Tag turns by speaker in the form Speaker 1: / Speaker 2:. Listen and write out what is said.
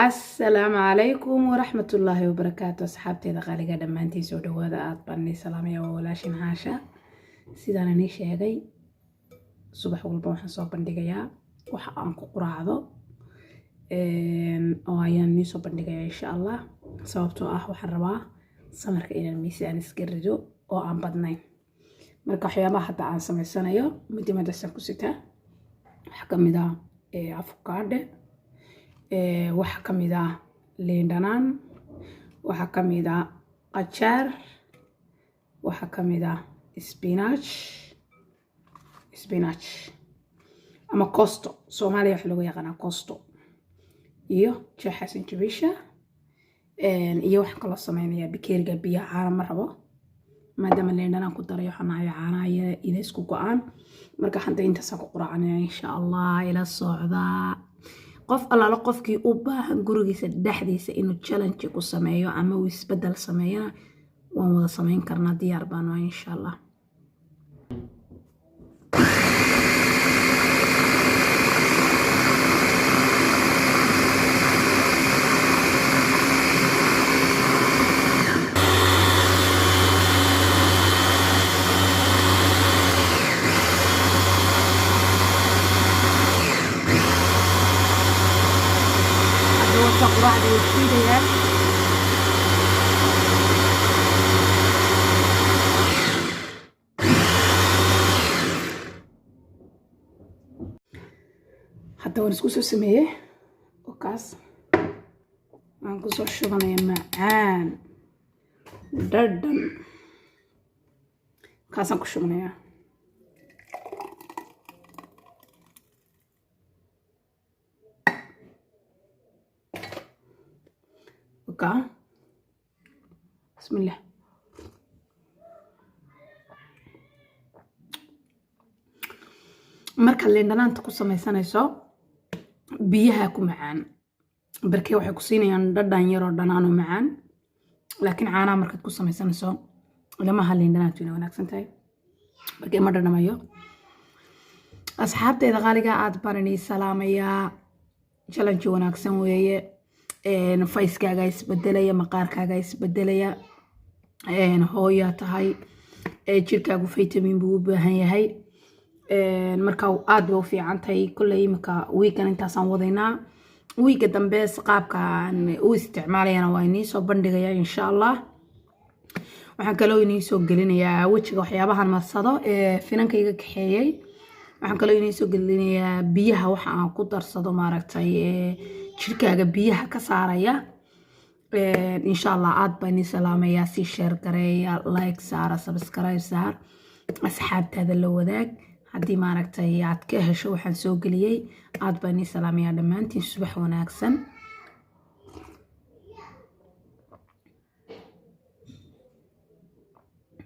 Speaker 1: Asalaamu calaykum waraxmatullaahi wabarakaatu. Asxaabteeda qaaliga dhammaantiin, soo dhawaada. Aad baan nii salaamaya. Waa walaashin Caasha. Sidaan inii sheegay, subax walba waxaan soo bandhigayaa waxa aan ku quraacdo oo ayaan nii soo bandhigayaa, insha Allah, sababtoo ah waxaan rabaa samarka inaan miisaan iska rido oo aan badnayn. Marka waxyaabaha hadda aan samaysanayo midi madasaan ku sitaa waxaa kamid ah avocado, waxaa kamid ah liin dhanaan, waxaa kamid ah qajaar, waxaa kamid ah spinach ama costo, Soomaaliya waxaa looga yaqaanaa costo, iyo jeexa sanjabiisha. Iyo waxaan kaloo sameynayaa bikeeriga biyo. Caana ma rabo, maadaama liin dhanaan ku daray. Waxaan nahay caanaha ila isku go-aan. Marka hadda intaasaan ku quraacanaya, insha Allah. Ila socdaa. Qof allaala qofkii u baahan gurigiisa dhexdiisa inuu challenge ku sameeyo ama uu isbedel sameeyana, waan wada sameyn karnaa, diyaar baan waa, insha Allah. Hadda wata quraacda way shiidayaan. Hadda waan isku soo sameeyey oo kaas waan kusoo shubanaya. Macaan dhadhan kaasaan ku shubanayaa. Okay. Bismillah. Markaad liin dhanaanta ku samaysanayso, biyaha ku macaan barkee waxay ku siinayaan dhadhan yaroo dhanaanoo macaan, laakiin caanaha markaad ku samaysanayso, lamaha liin dhanaantu inay wanaagsan tahay, barkee ma dhadhamayo. Asxaabteyda qaaliga, aad baan inii salaamayaa. Challenge wanaagsan weeye. Facekaaga isbedelaya, maqaarkaaga isbedelaya. Hooyaa tahay, jirkaagu vitamin buu u baahan yahay. Marka aad bay u fiican tahay. Kolley imika wiigan intaasaan wadaynaa. Wiiga dambe qaabkaan u isticmaalayana waa inii soo bandhigaya, insha Allah. Waxaan kaloo inii soo gelinayaa wejiga waxyaabahan marsado ee finanka iga kaxeeyey. Waxaan kaloo inii soo gelinayaa biyaha waxa aan ku darsado, maaragtay, jirkaaga biyaha ka saaraya, insha Allah. Aad baan inii salaamayaa. Sii share gareeya, like saara, subscribe saar, asxaabtaada la wadaag haddii, maaragtay, aad ka hesho waxaan soo geliyey. Aad baan inii salaamayaa dhammaantiin. Subax wanaagsan.